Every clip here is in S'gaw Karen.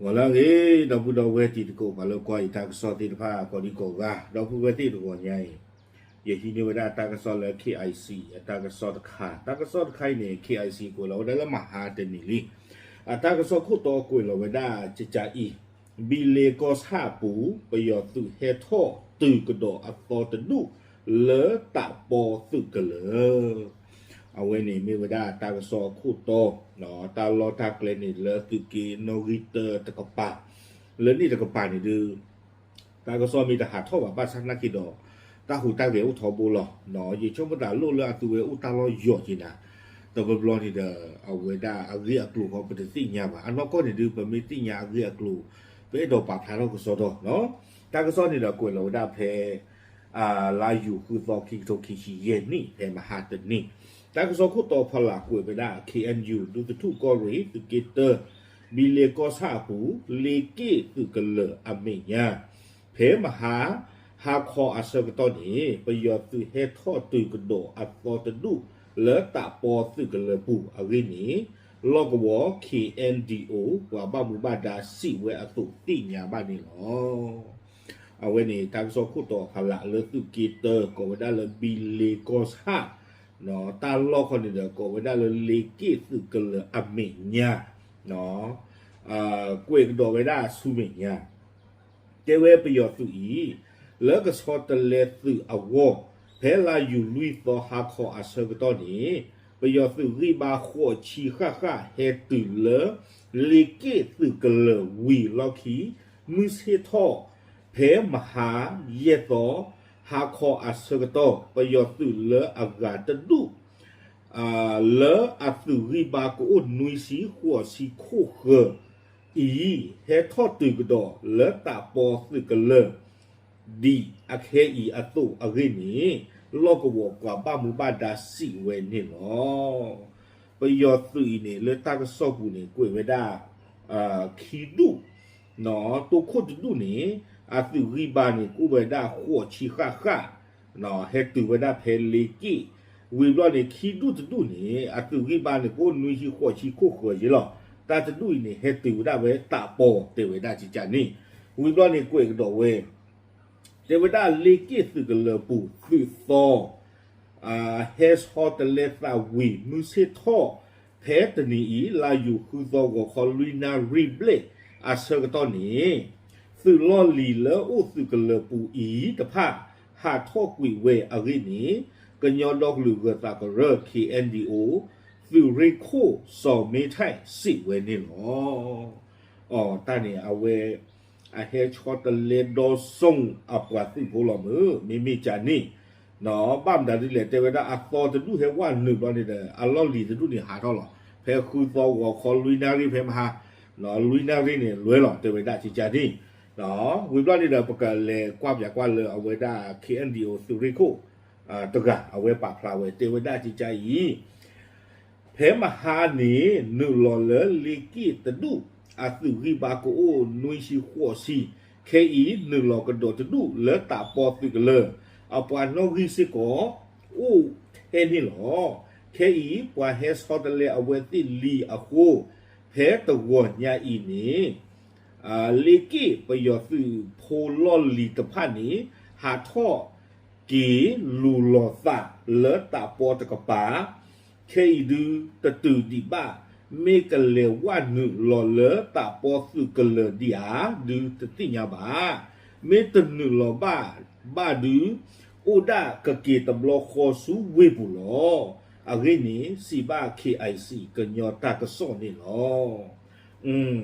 ဂီၤလၢအဂ့ၤ ဒီပုၢ်ဒီဝဲၢ်တံၤသကိး ပှၤလၢကွၢ်ယတၢ်ကစီၣ်သ့ၣ်တဖၣ် ကိးဒံကိးဂၤ ဒီပုၢ်ဝဲၢ်သ့ၣ်တဂီၤညါအံၤ ယဟံးန့ၢ်ဝဲဒၣ်တၢ်ကစီၣ်လၢ K I C အတၢ်ကစီၣ်တခါ, တၢ်ကစီၣ်တခါအံၤန့ၣ် K I C ကွဲးလီၤဝဲဒၣ်လၢမဟါတနံၤလံ. အတၢ်ကစီၣ်ခိၣ်တီကွဲးလီၤဝဲဒၣ်ကကးအံၤ, ဘံလ့ကီၢ်ဆၣ်အပူၤ ပယီၤသုးဟဲထီၣ်တုၤကဒီးအသီတဒူၣ် လၢတးပီသုးကလၢၤ အဝဲန့ၣ်မ့ၢ်ဝဲဒၣ်တၢ်ကစီၣ်အခိၣ်တီ, တၢ်လီၢ်တၢ်ကျဲန့ၣ်လၢသုးက့နီၣ်ဂံၢ်တၢတကပၤ, လၢန့ၣ်တကပၤန့ၣ်ဒုး တၢ်ကစီၣ်မ့ၢ်တဟးထီၣ်ဘၣ် ဘၣ်ဆၣ်နာ်က့ဒီး တၢ်ဟူးတၢ်ဂဲၤအိၣ်ထီဘိလီၤ. ယဆိကမိၣ်သးလိၣ်လၢအသုဝဲအိၣ်တၢ်လီၢ်ယီၤက့ၤနၤ, တဘျီဘျီန့ၣ်ဒီး အဝဲဒၣ်အဂ့ၢ်အကျိၤဃီပတသ့ၣ်ညါဘၣ်. အနီၢ်ကီၢ်န့ၣ်ဒုး ပမ့ၢ်သ့ၣ်ညါအဂ့ၢ်အကျိၤ ပအဲၣ်ဒိးပာ်ဖျါထီၣ်ကစီဒီနီၤ. တၢ်ကစီၣ်န့ၣ်ဒီးကွဲးလီၤဝဲဒၣ်ဖဲ လါယူၤဃုသီ ခံကထိခံဆံယဲၢ်နံၣ် ဖဲမဟါတနံၤ, တၢ်ကစီၣ်ခိၣ်တီဖီလာ်ကွဲးဝဲဒၣ် K N U ဒူသထူၣ်ကီၢ်ရ့ၣ် သုးက့တၢ ဘံလ့ကီၢ်ဆၣ်အပူၤ လ့က့ၢ်သုးကလၢၤအမဲာ်ညါ, ဖဲမဟါ ဟါခီအဆၢကတီၢ်န့ၣ် ပယီၤသုးဟဲထီၣ်တုၤကဒီးအသီတဒူၣ် လၢတးပီသုးကလၢၤပူၤအဂ့ၢ်န့ၣ် လီၢ်ကဝီၤ K N D O ပှၤဘၣ်မူဘၣ်ဒါစံးဝဲအသိးသ့ၣ်ညါဘၣ်န့ၣ်လီၤ. အဝဲန့ၣ် တၢ်ကစီၣ်ခိၣ်တီဖီလာ်လၢသုးက့တၢ ကိးဝဲဒၣ်လၢဘံလ့ကီၢ်ဆၣ်, တၢ်လီၢ်ခီန့ၣ်ဒီး ကိးဝဲဒၣ်လၢလ့က့ၢ်သုးကလၢၤအမဲာ်ညါ, ကွဲးကဒီးဝဲဒၣ်ဆူမဲာ်ညါ တဲဝဲပယီၤသုးအံၤ လၢကဆီတလဲသုးအဂီၢ် ဖဲလါယူၤလွံၢ်သီဟါခီအဆၢကတီၢ်န့ၣ် ပယီၤသုးဂံၢ်ဘါဃိးဆံဃၣ်ဃၣ်ဟဲတုၤလၢ လ့က့ၢ်သုးကလၢၤဝံၤလီၢ်ခံ မုၢ်ဆ့ၣ်ထီၣ် ဖဲမဟါယဲၢ်သီ ဟါခီအဆၢကတီၢ် ပယီၤသုးလၢအဂၤတဒူၣ် လၢအသုးဂံၢ်ဘါကအိၣ်နွံဆံဃိးဆံခိၣ်ဃၢၤအံၤ ဟဲထီၣ်တုၤကဒီးလၢတးပီသုးကလၢၤ ဒ်အခဲအံၤအသိးအဂ့ၢ်န့ၣ် လီၢ်ကဝီၤပှၤဘၣ်မူဘၣ်ဒါစံးဝဲန့ၣ်လီၤ. ပယီၤသုးအံၤန့ၣ် လၢတၢ်ကစီၣ်ပူၤန့ၣ် ကွဲးဝဲဒၣ် ခံဒူၣ်, တိခိၣ်တဒူၣ်န့ၣ် အသုးဂံၢ်ဘါန့ၣ် ကအိၣ်ဝဲဒၣ်ဃိးဆံဃၣ်ဃၣ် ဟဲတုၤဝဲဒၣ်ဖဲလ့က့ၢ်, ဝံၤဘျီန့ၣ် ခံဒူၣ်တဒူၣ်န့ၣ် အသုးဂံၢ်ဘါန့ၣ် ကအိၣ်နွံဆံဃိးဆံခိၣ်ဃၢၤယ့လီၤ. တၢ်တဒူၣ်အံၤန့ၣ် ဟဲတုၤဝဲဒၣ်ဝဲတးပီ တဲဝဲဒၣ်ကကန့ၣ်, ဝံၤဘျီန့ၣ် ကွဲးကဒီးဝဲ တဲဝဲဒၣ်လ့က့ၢ်သုးကလၢၤပူၤသုးသီ ဟဲဆီတလဲသးဝံၤ မုၢ်ဆ့ၣ်ထီၣ် ဖဲတနံၤအံၤ လါယူၤဃုသီ ဂီၤခီလွံၢ်နၣ်ရံၣ်ဘျဲၣ်အဆၢကတီၢ်န့ၣ် သုးလီၢ်လံၤလၢအိၣ်သုးကလၢၤပူၤအံၤတဖၣ် ဟးထီၣ်ကွံာ်ဝဲအဂ့ၢ်န့ၣ် ကညီဒီကလုာ်ဂၢၤသးကရၢ K N D O သုးရ့ၣ်ခိၣ်စီၤမ့ထၢၣ်စံးဝဲန့ၣ်လီၤ. အတၢ်န့ၣ် အဝဲ အဟဲဆီတလဲဒီစိအပှၤသုးဖိလီၤမုၢ် မ့မ့ၢ်ကန့ၣ်, ဘၣ်မတၤဒ်လဲၣ် တဲဝဲဒၣ်အသီတဒူၣ်ဟဲဝဲနုာ်ဘျီန့ၣ်ဒီး အလီၢ်လံၤတဒူၣ်န့ၣ်ဟးထီၣ်လီၤ. ဖဲဃုသီဂီၤခီလွံၢ်နၣ်ရံၣ်ဖဲမဟါ, လွံၢ်နၣ်ရံၣ်န့ၣ်လွဲလီၤ တဲဝဲဒၣ်ကကန့ၣ်, ဝံၤဘျီန့ၣ်ဒီး ပကလဲၤကွၢ်ပၠးကွၢ်လၢအဝဲဒၣ် K N D O သုးရ့ၣ်ခိၣ် တဂၤ အဝဲပာ်ဖျါဝဲ တဲဝဲဒၣ်ကကအံၤ ဖဲမဟါန့ၣ် နုာ်လီၤလၢလ့က့ၢ်တဒူၣ် အသုးဂံၢ်ဘါကအိၣ်နွံဆံဃိးဆံ, ခဲအံၤနုာ်လီၤကဒီးတဒူၣ်လၢတးပီသုးကလၢၤ, အပှၤနီၣ်ဂံၢ်စ့ၢ်ကီး အိၣ်ထဲန့ၣ်လီၤ. ခဲအံၤ ပှၤဟဲဆီတလဲအဝဲသ့ၣ်လံအဃိ, ဖဲတဂီၤညါအံၤန့ၣ် လ့က့ၢ်ပယီၤသုးဖိလီၢ်လံၤတဖၣ်န့ၣ် ဟးထီၣ်က့ၤလူၤလီၤသးလၢတးပီတကပၤ, ခဲအံၤဒုတတုၤဒံးဘၣ်, မ့ၢ်ကလဲၤဝဲနုာ်လီၤလၢတးပီသုးကလၢၤဒံးဧါ ဒုတသ့ၣ်ညါဘၣ်. မ့ၢ်တနုာ်လီၤဘၣ်ဘၣ်ဒု အိၣ်ဒၣ်ကက့ၤတဘျီဃီဆူဝ့ၢ်ပူၤလီၤ. အဂ့ၢ်န့ၣ် စံးဘၣ် K I C ကညီတၢ်ကစီၣ်န့ၣ်လီ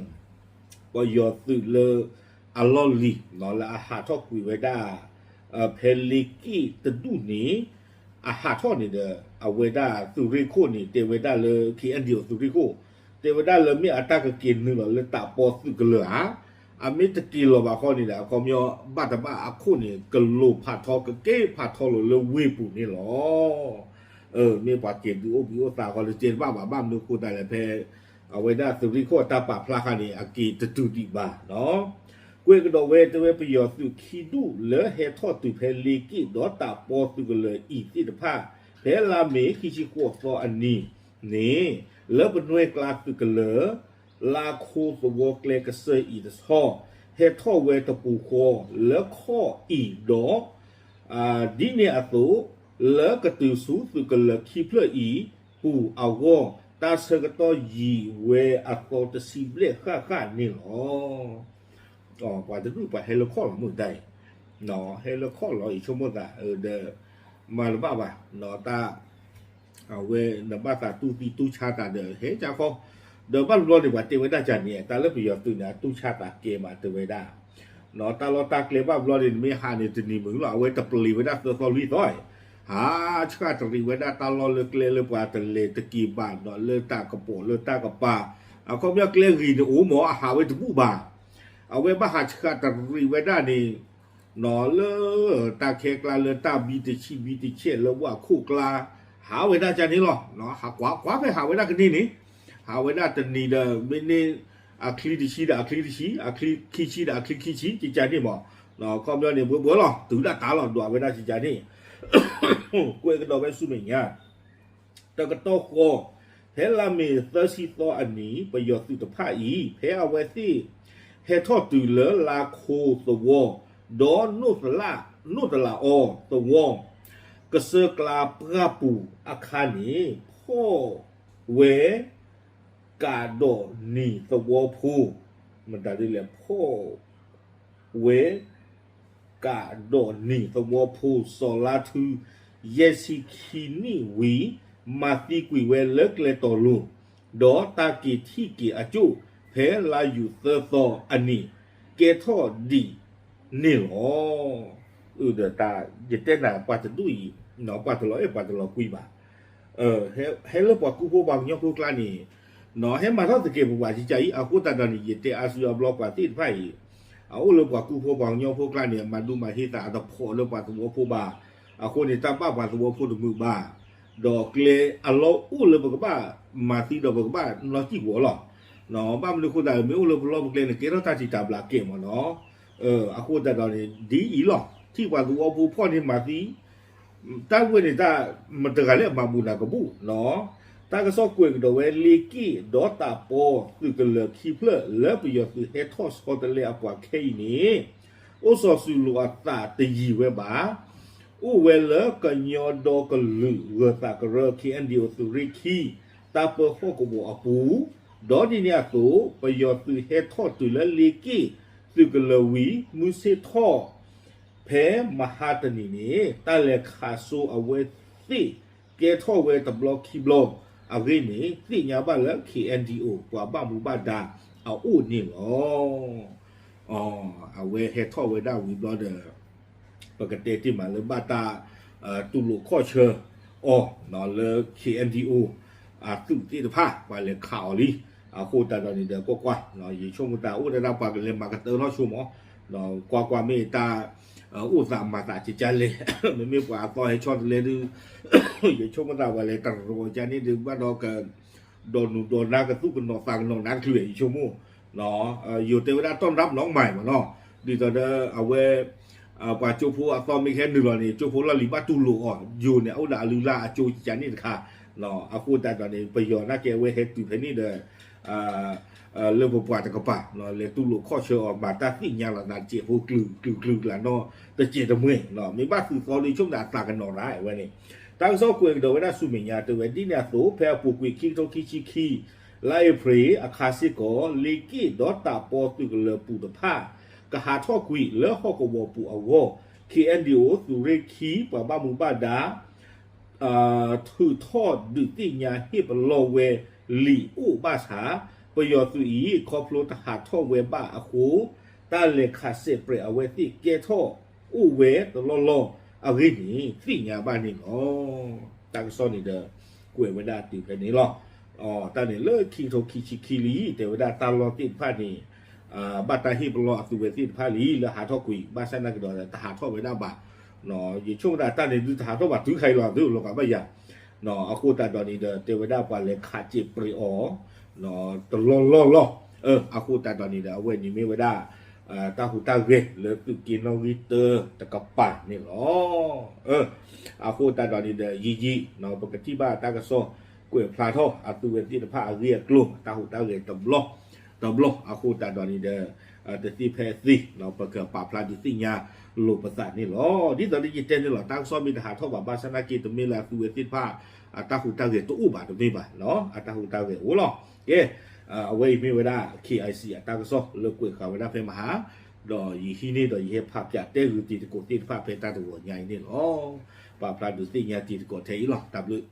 ၤ. ပယီၤသုးလၢအလီၢ်လံၤ လၢအဟးထီၣ်ကွံာ်ဝဲဒၣ် ဖဲလ့က့ၢ်တဒူၣ်န့ၣ် အဟးထီၣ်န့ၣ်ဒီး အဝဲဒၣ်သုးရ့ၣ်ခိၣ်န့ၣ် တဲဝဲဒၣ်လၢ K N D O သုးရ့ၣ်ခိၣ် တဲဝဲဒၣ်လၢမ့ၢ်အတၢ်ကက့ၤနုာ်လီၤလၢတးပီသုးကလၢၤဧါ, အမ့ၢ်တက့ၤလီၤဘၣ်ဃီန့ၣ်ဒီး အခီပညီဘၣ်တဘၣ်အခိၣ်န့ၣ် ကလိၤဖးထီကက့ၤဖးထီလီၤလၢဝ့ၢ်ပူၤန့ၣ်လီၤ. မ့ၢ်ပှၤက့ၤဒုးအိၣ်ဘှံးအိၣ်သါဃီတကဲတဘၣ်ဘၣ် ဘၣ်မနုၤဃိသတးလဲၣ် ဖဲ အဝဲဒၣ်သုးရ့ၣ်ခိၣ်အတၢ်ပာ်ဖျါဃာ်န့ၣ် အက့ၤတတုၤဒံးဘၣ်. ကွဲးကဒီးဝဲတဲဝဲပယီၤသုးခံဒူၣ်လၢဟဲထီၣ်တုၤဖဲလ့က့ၢ်ဒီးတးပီသုးကလၢၤအံၤသ့ၣ်တဖၣ် ဖဲလါမ့ၤခံဆံဃိးသီအနံၤန့ၣ် လၢပနွဲၢ်ကျါသုးကလၢၤ လါခိသဝီကျဲကစၢၢ်အံၤတဆီ ဟဲထီၣ်ဝဲတပူၤဃီလၢခီၣ်အံၤဒီး ဒ်န့ၣ်အသိး လၢကတုၤဆူသုးကလၢၤခံဖျၢၣ်အံၤပူၤအဂီၢ် တၢ်ဆၢကတီၢ်ယံာ်ဝဲအသီတဆံဘျဲၣ်ဃၣ်ဃၣ်န့ၣ်လီၤ. ပှၤတဒူၣ်ပှၤဟဲလၢခီၣ်လီၤမုၢ်တၢ်အံၤ, ဟဲလၢခီၣ်လီၤ ယဆိကမိၣ်သးဒီး မၤတဘၣ်ဘၣ် တၢ် အဝဲနဘၣ်သးတူၢ်သံတူၢ်ဆါသးဒီးဟဲကၢခီ, ဒီးဘၣ်တဘျီန့ၣ် ပှၤတဲဝဲဒၣ်ကန့ၣ် တၢ်လၢပယီၤသုးန့ၣ် အတူၢ်ဆါသးကဲမးတဲဝဲဒၣ်, တၢ်လီၢ်တၢ်ကျဲဘၣ်ဘျီန့ၣ် နမ့ၢ်ဟးန့ၣ်တနံၤမုၢ်လီၤ အဝဲတပျံၤဝဲဒၣ်သၢသီလွံၢ်သီ, ဟးဆှၣ်တရံးဝဲဒၣ်တၢ်လီၢ်လၢကျဲလၢပှၤတလဲၤတက့ၤဘၣ်ဒီးလၢတၢ်ကပိာ်လၢတၢ်ကပၤ, အခီပညီကျဲဂ့ၤန့ၣ်အိၣ်မး အဟးဝဲတဘူၣ်ဘၣ်, အဝဲဘၣ်ဟးဆှၣ်တရံးဝဲဒၣ်န့ၣ် လၢတၢ်ခဲကျါလၢတၢ်ဘံတဆံဘံတဆဲးလၢဝၣ်ခိၣ်ကျါ, ဟးဝဲဒၣ်ကန့ၣ်လီၤ, ဟးကွၢ်ကွၢ်ဖဲဟးဝဲဒၣ်ကန့ၣ်န့ၣ်, ဟးဝဲဒၣ်တနံၤဒီး မ့ၢ်န့ၢ် အချံတဆံဒီးအချံတဆံ, အချံခံဆံဒီးအချံခံဆံ ကကန့ၣ်မး, အခီပညီန့ၣ် ဘှဲဘှဲလီၤ တုၤဒၣ်တၢ်လီၤ ဒွးဝဲဒၣ်ကကန့ၣ်, ကွဲးကဒီးဝဲဆူမဲာ်ညါ တကတီၢ်ဃီ, ဖဲလါမ့ၤသၢဆံသီအနံၤ ပယီၤသုးတဖၣ်အံၤ ဖဲအဝဲသ့ၣ်ဟဲထီၣ်တုၤလၢလါခိသဝီ, ဒီးနိၣ်တလးအီၤသဝီ, ကစၢၢ်ကျါပှၢ်ပူၤအခါန့ၣ် ဖီၣ်ဝဲ ကးဒီးနံၤသဝီဖိ, မတၤဒ်လဲၣ် ဖီၣ်ဝဲ ကးဒီးနံၤသဝီဖိ စီၤလါထု ယဲၢ်ဆံခံနံၣ်ဝံၤ မၤသံကွံာ်ဝဲလၢကျဲတီၤလိၤ, ဒီးတၢ်က့ၤထံၣ်က့ၤအကၠိၣ် ဖဲလါယူၤသၢသီအနံၤ ကဲထီၣ်ဒံးန့ၣ်လီၤ. ဒီးတၢ်ယတဲနၤပှၤတဒူၣ်အံၤ ပှၤတလီၤအဲၣ်ပှၤတလီၤကွံဘၣ် ဟဲလၢပှၤကူဖိပှၤကညီဖိကျါန့ၣ်, ဟဲမၤထီၣ်သကဲးပဝးကကအံၤ အဃိသတးဒီးန့ၣ် ယတဲအါစုအါဘျီပှၤသ့ၣ်တဖၣ်အံၤ, အအိၣ်လၢပှၤကူဖိပှၤကညီဖိကျါန့ၣ် မၤဒူမၤဟ့သးအတဖိးလၢပှၤသဝီဖိဘၣ်, အဃိန့ၣ် တၢ်ဘၣ်ပှၤသဝီဖိတမုာ်ဘၣ်, ဒီးကျဲအလီၢ်အိၣ်လၢပကဘၣ်မၤသံဒီးပကဘၣ်နီၣ်စံၣ်ကဝီၤလီၤ. ဘၣ်မနုၤအဃိသတး မ့ၢ်အိၣ်လၢပလီၢ်ပကျဲန့ၣ် ကဲထီၣ်တၢ်ထံးတၢ်ဘျးကဲမးနီၤ. အဃိသတးဒီးန့ၣ် ဒ်အံၤလီၤ ထံၣ်ပှၤသဝီဖိဖီၣ်န့ၢ်မၤသံ တၢ်ဝဲန့ၣ်တၢ်မတဂၤလၢအမၤဘူးနၤကဘူၣ်နီၤ. တၢ်ကစီၣ်ကွဲးကဒီးဝဲ လ့က့ၣ်ဒီးတးပီသုးကလၢၤခံဖျၢၣ် လၢပယီၤသုးဟဲထီၣ်ဆီတလဲအပှၤခဲအံၤန့ၣ် အိၣ်စီၤစုၤလိာ်အသးတယံာ်ဝဲဘၣ်. အိၣ်ဝဲလၢကညီဒီကလုာ်ဂၢၤသးကရၢ ခ့ၣ်အဲၣ်ယူၣ်သုးရ့ၣ်ခံ တၢ်ပၢဟီၣ်ကဝီၤအပူၤ, ဒီးဒ်န့ၣ်အသိး ပယီၤသုးဟဲထီၣ်တုၤလၢလ့က့ၣ်သုးကလၢၤဝံၤ မုၢ်ဆ့ၣ်ထီၣ် ဖဲမဟါတနံၤန့ၣ် တၢ်လဲၤခးစိအဝဲသ့ၣ်ကဲထီၣ်ဝဲတဘျီခံဘျီအဂ့ၢ်န့ၣ် သ့ၣ်ညါဘၣ်လၢ ခ့ၣ်အဲၣ်ယူၣ် ပှၤဘၣ်မူဘၣ်ဒါအအိၣ်န့ၣ်လီၤ. အဝဲဟဲထီၣ်ဝဲဒၣ်ဝံၤဘျီဒီး ပကတဲတ့ၢ်မးလၢဘၣ်တၢ် တူၢ်လိာ်ခီၣ်ဆၢအီၤလၢ ခ့ၣ်အဲၣ်ယူၣ် အသုးသ့ၣ်တဖၣ် ပှၤလဲၤခးအီၤလံ. အဃိသတးဒီးန့ၣ်ဒီး ကွၢ်ကွၢ် ယဆိကမိၣ်သးအိၣ်ဒၣ်ဒၣ်ပှၤကလဲၤမၤကတၢၢ်ထီၣ်ဆိမး, ကွၢ်ကွၢ်မ့ၢ်တၢ် အိၣ်သးမၤသးကကလဲၣ်, မ့မ့ၢ်ပှၤအသီဟဲဆီတလဲဒုး ယဆိကမိၣ်သးပှၤလဲၤတရီကန့ၣ်ဒုး ဘၣ်ဒီးက ဒီးနုာ်ဒီးနါကသူၣ်ကနီၤသးကနီၤနါတချုး ယဆိကမိၣ် ယိၤတဲဝဲဒၣ်တီၢ်နၢ်ပနီၣ်မးမးနီၤ, ဒ်သိးဒီးအဝဲ ပှၤကၠိဖိအသီမ့ၢ်ကဟဲနုာ်လီၤန့ၣ် ကၠိဖိလီၢ်လံၤဘၣ်တူၢ်လိာ်အီၤ, ယိၤန့ၣ်အိၣ်ဒီးအလုၢ်အလၢ်အကၠိကကန့ၣ်တခါ, အဃိသတးဒီးန့ၣ် ပယီၤနာ်က့အဝဲဟဲတုၤဖဲန့ၣ်ဒီး လၢပပှၤတကပၤ လဲၤတူၢ်လိာ်ခီၣ်ဆၢအီၤ မၤတၢ်သ့ၣ်ညါလီၤသးတစဲးဖိကျုၤကျုၤကျုၤကျါနီတစဲးတမှဲၤ, မ့ၢ်ဘၣ်သုးသီဒုးဆိကမိၣ်သးကနီၤရၢ်ဝဲန့ၣ်, တၢ်ကစီၣ်ကွဲးကဒီးဝဲဒၣ်ဆူမဲာ်ညါတဲဝဲဒ်န့ၣ်အသိး ဖဲအပူၤကွံာ်ခံကထိခံဆံခံ လါအ့ဖြ့ၣ်အခါစ့ၢ်ကီး လ့က့ၣ်ဒီးတးပီသုးကလၢၤပူၤတဖၣ် ကဟးထီၣ်ကွံာ်လၢဟီၣ်ကဝီၤပူၤအဂီၢ် ခ့ၣ်အဲၣ်ယူၣ်သုးရ့ၣ်ခံ ပှၤဘၣ်မူဘၣ်ဒါ ထုးထီၣ်ဒုးသ့ၣ်ညါဟ့ၣ်ပလီၢ်ဝဲလံာ်အိၣ်ဘၣ်ဆၣ် ပယီၤသုးအံၤ ခီဖျိတဟးထီၣ်ဝဲဘၣ်အဃိ တၢ်လဲၤခးစဲးပြဲးအဝဲသ့ၣ်ကဲထီၣ်အိၣ်ဝဲတလီၢ်လီၢ်အဂ့ၢ်န့ၣ် သ့ၣ်ညါဘၣ်န့ၣ်လီၤ. တၢ်ကစီၣ်န့ၣ်ဒီး ကွဲးဝဲဒၣ်တုၤဖဲန့ၣ်လီၤ. တၢ်န့ၣ်လၢခံကထိခံဆံခံလံ တဲဝဲဒၣ်တၢ်လီၢ်သ့ၣ်တဖၣ်န့ၣ် ဘၣ်တၢ်ဟ့ၣ်ပလီၢ်အသုဝဲသ့ၣ်တဖၣ်လံ လၢဟးထီၣ်ကွံာ် ဘၣ်ဆၣ်သနာ်က့ဒီး တဟးထီၣ်ဝဲဒၣ်ဘၣ် ယဆိကမိၣ်သးတၢ်န့ၣ်ဒုးတဟးထီၣ်ဘၣ်တုၤခဲအံၤလီၤ သုလီၤကးဘၣ်ယၤ အဃိသတးဒီးန့ၣ်ဒီး တဲဝဲဒၣ်ပှၤလဲၤခးစဲးပြဲးအီၤ တလီၢ်လီၢ်လီၢ်, အဃိသတးဒီးန့ၣ်ဒီး အဝဲန့ၣ်မ့ၢ်ဝဲဒၣ် တၢ်ဟူးတၢ်ဂဲၤလၢသုးက့နီၣ်ဂံၢ်တၢတကပၤန့ၣ်လီၤ. အဃိသတးဒီးန့ၣ်ဒီး ယံာ်ယံာ် ပကထံၣ်ဘၣ်တၢ်ကစီၣ်ကွဲးဖျါထီၣ် အသုဝဲသ့ၣ်တဖၣ်အဂ့ၢ်အကျိၤ တၢ်ဟူးတၢ်ဂဲၤတဘျီ တဘျီအဃိသတးဒီးန့ၣ်ဒီး တသ့ဖဲအသ့ ပကပာ်ဖျါဒုးသ့ၣ်ညါလိာ်ပသးန့ၣ်လီၤ. ဒ်သိးဒီးယတဲန့ၣ်လီၤ တၢ်ကစီၣ်မ့ၢ်တဟးထီၣ်ဘၣ် ဘၣ်ဆၣ်သနာ်က့ တမ့ၢ်လၢအသုဝဲသ့ၣ်တဖၣ် အတၢ်ဟူးတၢ်ဂဲၤတအိၣ်ဘၣ် တမ့ၢ်ဘၣ်, အတၢ်ဟူးတၢ်ဂဲၤအိၣ်လီၤ. ကဲ, အဝဲအံၤမ့ၢ်ဝဲဒၣ် K I C အတၢ်ကစီၣ်လၢကွဲးဃာ်ဝဲဒၣ်ဖဲမဟါ, ဒီးယဟံးန့ၢ်ဒီးယဟဲဖး ပျးတဲဂုာ်တံၤသကိးသ့ၣ်တဖၣ်ဖဲတၢ်တဂီၤညါအံၤန့ၣ်လီၤ. ပာ်ဖျါဒုးသ့ၣ်ညါတံၤသကိးထဲအံၤလီၤ. တၢ်ဘျုး